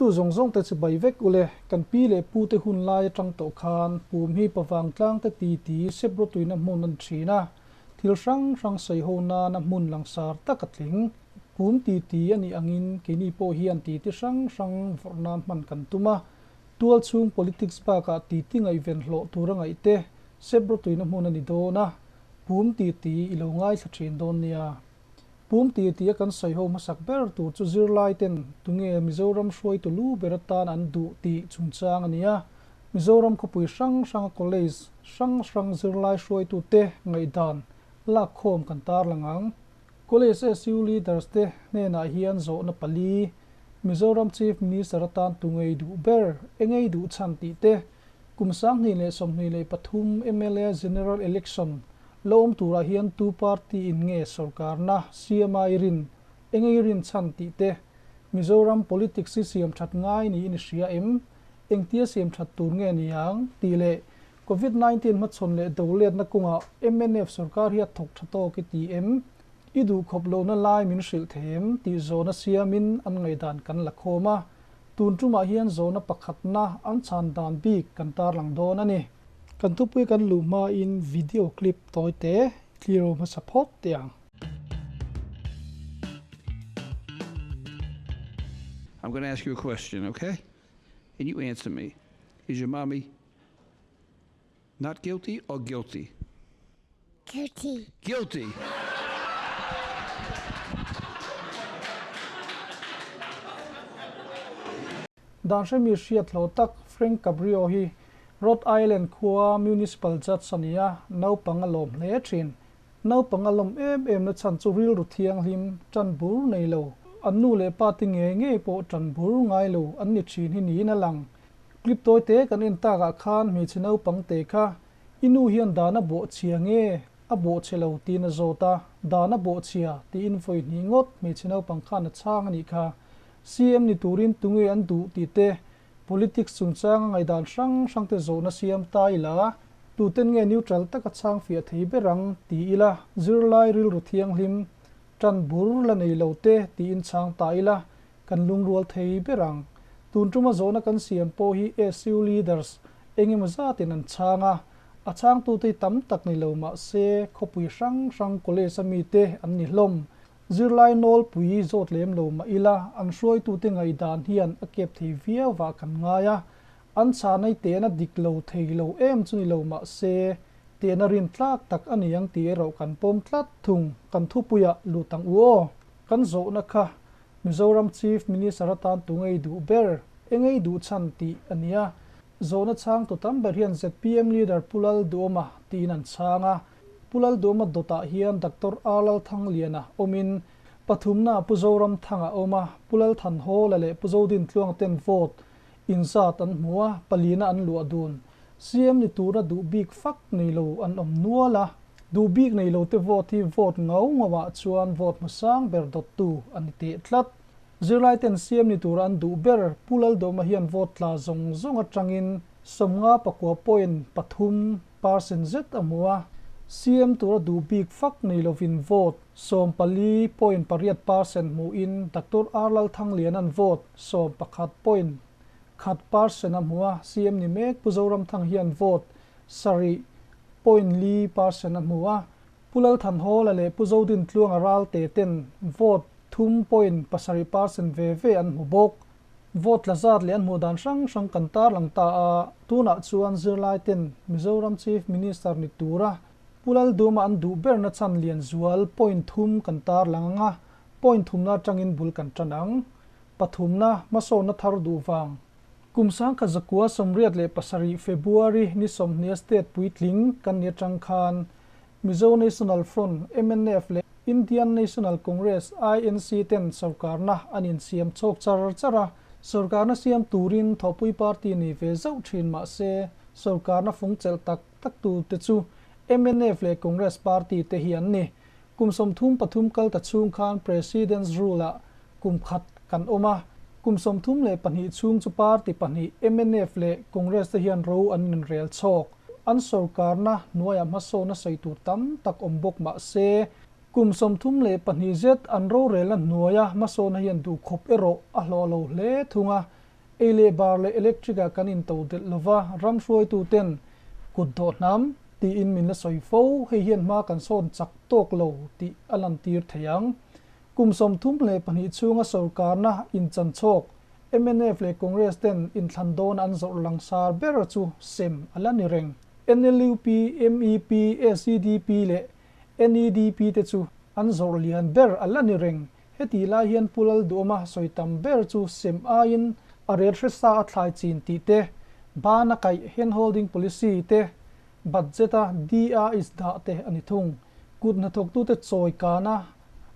Thlirtu zawng zawng te chibai vek ule, kan pi leh pu te hun lai atang tawh khan pum hi pavang tlang te ti ti sep rawtuina hmun a ni thin a, thil hrang hrang sawi ho nana hmun langsar tak a tling. Pum ti ti a nih angin keini pawh hian ti ti hrang hrang vawrh nan hman kan tum a, tual chhung politics bakah ti ti ngaihven hlawh tur a ngaih te sep rawtuina hmun a ni dawn a, pum ti ti i lo ngaithla thin dawn nia. Pum ti tia kan sawi ho hmasak ber tur chu zirlai ten tunge Mizoram hruaitu lu ber atan an duh tih chungchang a ni a. Mizoram khawpui hrang hranga college hrang hrang zirlai hruaitu te ngaihdan lakkhawm kan tarlang ang. College SU leaders te hnenah hian zawhna pali, Mizoram Chief Minister atan tungei duh ber, engei duh chhan tih te, Kum 2023 mla General Election la awm turah hian tu party in nge sorkarna CMI rin, engei rin chhan tih te, Mizoram politics hi siam that ngai niin i hria em? Engtia siam that tur nge ni ang? tih leh Covid 19 hmachhawn leh doletna kawngah mnf sorkar hi a thawk tha tawk i ti em? I duhkhawp lohna lai min hrilh thei em? tih zawhna siamin an ngaihdan kan la khawm a. Tun tumah hian zawhna pakhatna an chhan dan bik kan tarlang dawn a ni. Kan thupui kan luh hmain video clip tawi te clear hmasa phawt teh ang. I'm going to ask you a question, okay? And you answer me. Is your mommy not guilty or guilty? Guilty. Guilty. Dan hremi hriat hlo tak Frank Cabrio hi Rhode Island khua Municipal Judge a ni a, naupang a lawm hle thin. Naupang a lawm em em na chhan chu rilru thianghlim, tan bur nei lo, an nu leh pa te ngei ngei pawh tan bur ngai lo an ni thin hi niin a lang. Clip tawi te kan en takah khan hmeichhe naupang te kha I nu hian dan a bawh chhia nge? A bawh chhe lo tiin a zawt a, dan a bawh chhia tiin vawi hnih ngawt hmeichhe naupang khan a chhang a nih kha. CM ni turin tunge an duh tih te, politics chungchanga ngaihdan hrang hrang te zawhna siam ta ila, tuten nge neutral taka chhang fiah thei ber ang ti ila, zirlai rilru thianghlim, tan bur la nei lo te tiin chhang ta ila, kan lungrual thei ber ang. Tun tuma zawhna kan siam pawh hi SU leaders eng emaw zatin an chhang a, a chhangtute hi tam tak ni lo mah se khawpui hrang hrang college a mite an ni hlawm. Zirlai nawlpui zawt lem lo mah ila an hruaitute ngaihdan hian a kep thei viau vah kan ngai a, an chhanai tehna dik lo thei lo em chu ni lo mah se tehna rin tlak tak a ni ang tih erawh kan pawm tlat thung. Kan thupuiah lut ang u aw. Kan zawhna kha Mizoram Chief Minister atan tu ngei duh ber, engei duh chhan tih a ni a. Zawhna chhangtu tam ber hian zpm leader Pu Lalduhawma tiin an chhang a. Pu Lalduhawma dawtah hian Doctor R Lalthangliana awmin pathumnaah Pu Zoramthanga a awm a, Pu Lalthanhawla leh Pu Zodintluanga ten vote inzat an hmu a, palina an luah dun. CM ni tura duh bik fak nei lo an awm nual a, duh bik nei lo te vote hi vote ngau ngauah chuan vote hmasang ber dawttu a ni teh tlat. Zirlai ten CM ni tura an duh ber Pu Laldawma hian vote tla zawng zawng atangin 59.3 percent zet a hmu a, CM tura duh bik fak nei lovin vote 14.8 percent hmuin Doctor R Lalthangliana'n vote 11.1 percent a hmu a, CM ni mek Pu Zoramthang hian vote 7.4 percent a hmu a, Pu Lalthanhawla leh Pu Zodintluanga Ralte ten vote 3.7 percent ve ve an hmu bawk. Vote tla zat leh an hmuh dan hrang hrang kan tarlang ta a, tunah chuan zirlai ten Mizoram Chief Minister ni tura Pu Lalduma an duh berna chhan lian zual point thum kan tarlang ang a, point thumna atangin bul kan tan ang. Pathumna, hmasawnna thar duh vang. Kum 1987 February ni 20 state puitling kan ni atang khan Mizo National Front, mnf, leh Indian National Congress, INC, ten sorkarna an insiam chhawk char char a, sorkarna siam turin thawhpui party ni ve zauh thin mah se sorkarna fung chelh tak tak tu te chu mnf leh Congress party te hi an ni. Kum 33 kal ta chhung khan President's Rule ah kum khat kan awm a, kum 32 chhung chu party pahnih mnf leh Congress te hian ro an inrel chhawk. An sorkarna hnuaiah hmasawn a sawi tur tam tak awm bawk mah se, kum 32 zet an rorelna hnuaia hmasawna hian duhkhawp erawh a hlawh lo hle thung a. Ei leh bar leh electric ah kan intodelh lova, ram hruaitu ten kut dawh hnam tiin min la sawi fo, hei hian hma kan sawn chak tawk lo tih a lantir thei ang. Kum 32 chhunga sorkarna inchanchhawk mnf leh Congress ten inthlan dawn an zawrh langsar ber chu sem a la ni reng. NLUP, mep, SEDP leh NEDP te chu an zawrh lian ber a la ni reng. Heti lai hian Pu Lalduhawma sawi tam ber chu sem aiin a rel hre sa a thlai chin tih te, bana kaih hand holding policy te, budget a DA is dah te a ni thung. Kut hnathawktute chawi kana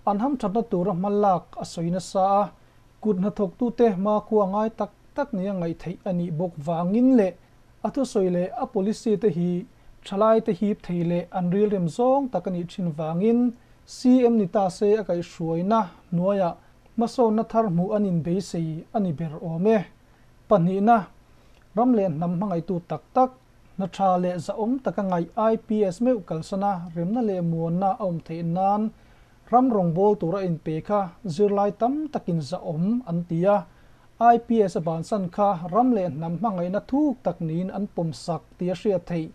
an hamthatna tura hma lak a sawi nasa a, kut hnathawktute hmakhua ngai tak tak nia ngaih theih a nih bawk vangin leh a thusawi leh a policy te hi thalaite hip thei leh an rilrem zawng tak a nih thin vangin CM ni ta se a kaihhruaina hnuaiah hmasawnna thar hmuh an inbeisei a ni ber awm e. Pahnihna, ram leh hnam hmangaihtu tak tak, hna tha leh zahawm taka ngaih IPS meuh kalsana remna leh muanna a awm theih nan ram rawngbâwl tura inpe kha zirlai tam takin zahawm an ti a, IPS a bansan kha ram leh hnam hmangaihna thuk tak niin an pawmsak tih a hriat theih.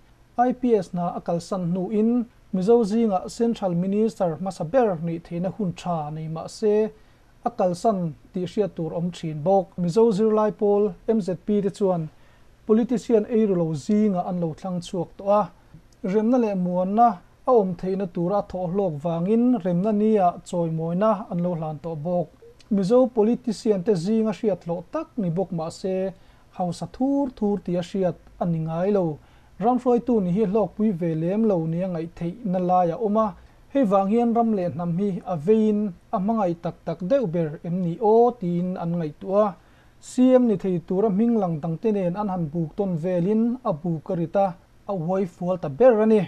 IPS hna a kalsan hnuin Mizo zingah Central Minister hmasa ber nih theihna hun tha nei mah se a kalsan tih hriat tur awm thin bawk. Mizo zirlai pawl MZP te chuan politician ei ru lo zingah an lo thlang chhuak tawh a, remna leh muanna a awm theihna tura a thawh hlawk vangin remna nia chawimawina an lo hlan tawh bawk. Mizo politician te zinga hriat hlawh tak ni bawk mah se hausa thur thur tia hriat a ni ngai lo. Ram hruaitu ni hi hlawkpui ve lem lo nia ngaih theihna lai a awm a, hei vang hian ram leh hnam hi a veiin a hmangaih tak tak deuh ber em ni aw tiin an ngaihtuah a. CM ni thei tura hming lang dangte nen an han buk tawn velin a buk a rit a, a uai fual ta ber a ni.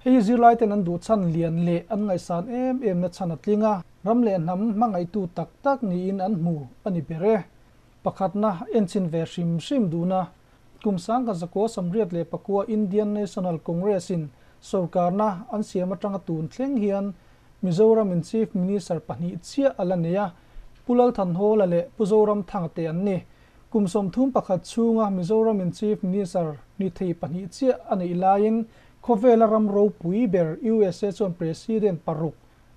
Hei hi zirlaiten an duh chhan lian leh an ngaihsan em em na chhan a tling a, ram leh hnam hmangaihtu tak tak niin an hmu a ni ber e. Pakhatna enchhin ve hrim hrim duhna Kum 1989 Indian National Congress in sorkarna an siam atanga tun thleng hian Mizoram in Chief Minister pahnih chiah a la nei a, Pu Lalthanhawla leh Pu Zoramthanga te an ni. Kum 31 chhunga Mizoram in Chief Minister ni thei pahnih chiah a neih laiin khawvela ram ropui ber USA chuan President paruk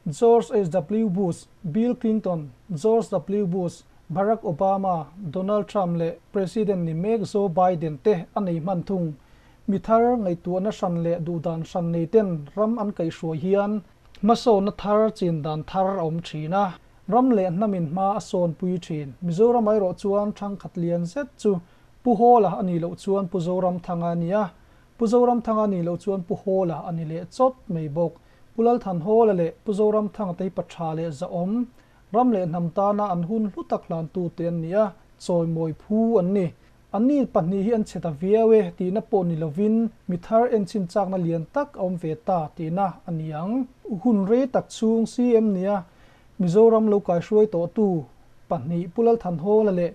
George HW Bush, Bill Clinton, George W Bush, Barack Obama, Donald Trump leh President ni mek Joe Biden te a nei hman thung. Mi thar ngaihtuahna hran leh duhdan hran nei ten ram an kaihhruai hian hmasawnna thar chin dan thar a awm thin a, ram leh hnamin hma a sawnpui thin. Mizoram erawh chuan thangkhat lian zet chu Pu Hawla a nih loh chuan Pu Zoramthanga a ni a, Pu Zoramthanga a nih loh chuan Pu Hawla a ni leh chawt mai bawk. Pu Lalthanhawla leh Pu Zoramthanga te hi pa tha leh zahawm, ram leh hnam tana an hun hlu tak hlantu te an ni a, chawimawi phu an ni. Anni pahnih hi an chhe ta viau e tihna pawh ni lovin mi thar enchhin chakna lian tak a awm ve ta tihna a ni ang. Hun rei tak chhung CM nia Mizoram lo kaihruai tawhtu pahnih Pu Lalthanhawla leh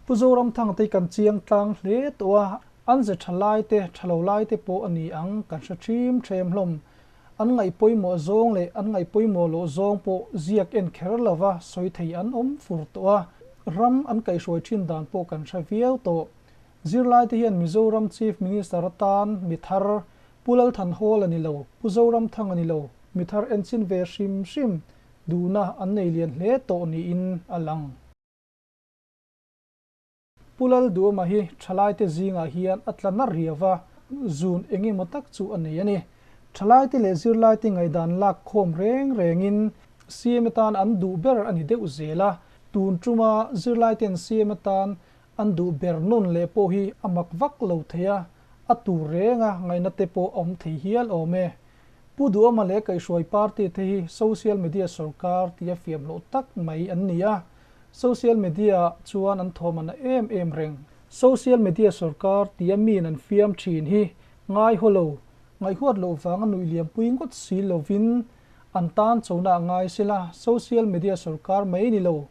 Pu Zoramthanga te hi kan chiang tlang hle tawh a, an ze tha lai te, tha lo lai te pawh a ni ang kan hre ṭhim ṭhem hlawm. An ngaih pawimawh zawng leh an ngaih pawimawh loh zawng pawh ziak en kher lova sawi thei an awm fur tawh a, ram an kaihhruai thin dan pawh kan hre viau tawh. Zirlaite hian Mizoram Chief Minister atan mi thar, Pu Lalthanhawl a ni lo, Pu Zoramthang a ni lo, mi thar enchin ve hrim hrim duhna an nei lian hle tawh niin a lang. Pu Lalduhawma hi thalaite zingah hian a tla na riau a, zun eng emaw tak chu a nei a ni. Thalaite leh zirlaite ngaihdan lak khawm reng rengin CM atan an duh ber a ni deuh zel a, tun tuma zirlaiten CM atan an duh ber nawn leh pawh hi a mak vak lo thei a, a tur renga ngaihna te pawh a awm thei hial awm e. Pu Duhawma leh Kaihhruai party te hi social media sorkar tia fiam loh tak mai an ni a, Social media chuan an thawm a na em em reng. Social media sorkar tia miin an fiam thin hi ngai haw lo, ngaihhuat loh vanga nuih liampui ngawt si lovin an tan chona a ngai sela, social media sorkar mai ni lo,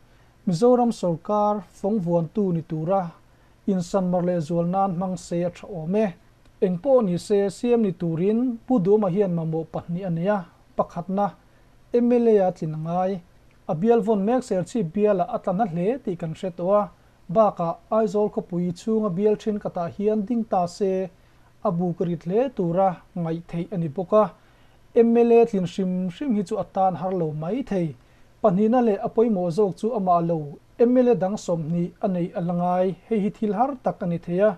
Mizoram sorkar fawng vuantu ni tura insan mar leh zual nan hmang se a tha awm e. Engpawh ni se CM ni turin Pu Duhawma hian mamawh pahnih a nei a, pakhatna, mla a tlin a ngai. A bial vawn mek Serchhip bialah a tla na hle tih kan hre tawh a, Bakah Aizawl khawpui chhunga bial thenkhatah hian ding ta se a buk rit hle tura ngaih theih a ni bawk a. Mla tlin hrim hrim hi chu a tan har lo mai thei. Pahnihna leh a pawimawh zawk chu amah lo mla dang 20 a neih a la ngai. Hei hi thil har tak a ni thei a,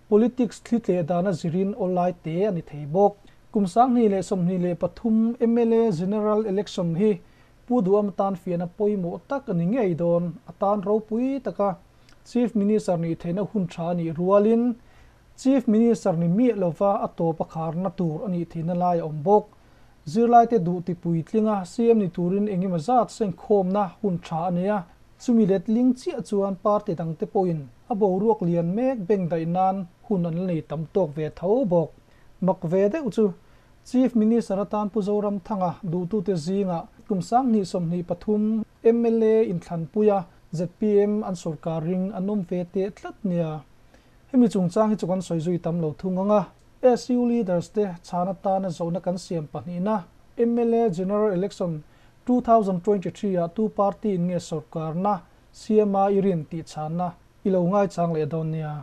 politics thli tleh dana zirin awlai te a ni thei bawk. Kum 2023 mla General Election hi Pu Duham tan fiahna pawimawh tak a ni ngei dawn. A tan ropui taka Chief Minister nih theihna hun tha a nih rualin Chief Minister ni miah lova a tawp a kharna tur a nih theihna lai a awm bawk. Zirlaite duh ti puitlinga CM ni turin eng emaw zat sengkhawmna hun tha a nei a, chumi letling chiah chuan party dangte pawhin a boruak lian mek beng daih nan hun an la nei tam tawk ve tho bawk. Mak ve deuh chu Chief Minister atan Pu Zoramthanga duhtute zingah kum 2023 mla inthlanpuia zpm an sorkar ring an awm ve teh tlat nia. Hemi chungchang hi chu kan sawi zui tam lo thung ang a. SU leaders te chhan atana zawhna kan siam pahnihna mla General Election 2023 ah tu party in nge sorkarna siama i rin tih chhanna i lo ngaichang leh dawn nia.